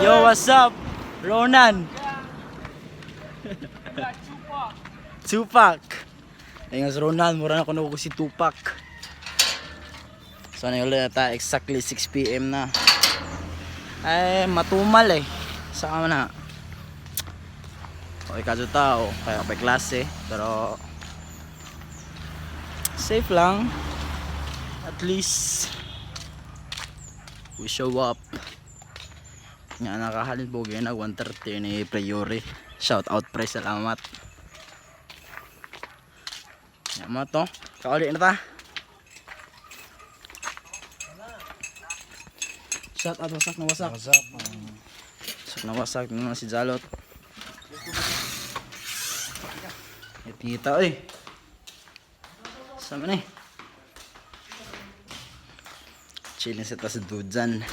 Yo, what's up? Ronan. Tupac. Ayun si Ronan, mura na kuno ko si Tupac. So ano ulit ta, exactly 6 p.m. na. Ay, matumal eh. Saka na. Okay kadyo tao, kaya pa klase, pero safe lang. At least we show up. Nga nakahalin po na 1:30 ni Priori. Shout out pre, salamat. Nga mo to. Kauli na ta. Shout out, wasak na wasak. What's up? Wasak na wasak na si Jalot. Tita eh. Sama na eh. Chilling sa tas dujan.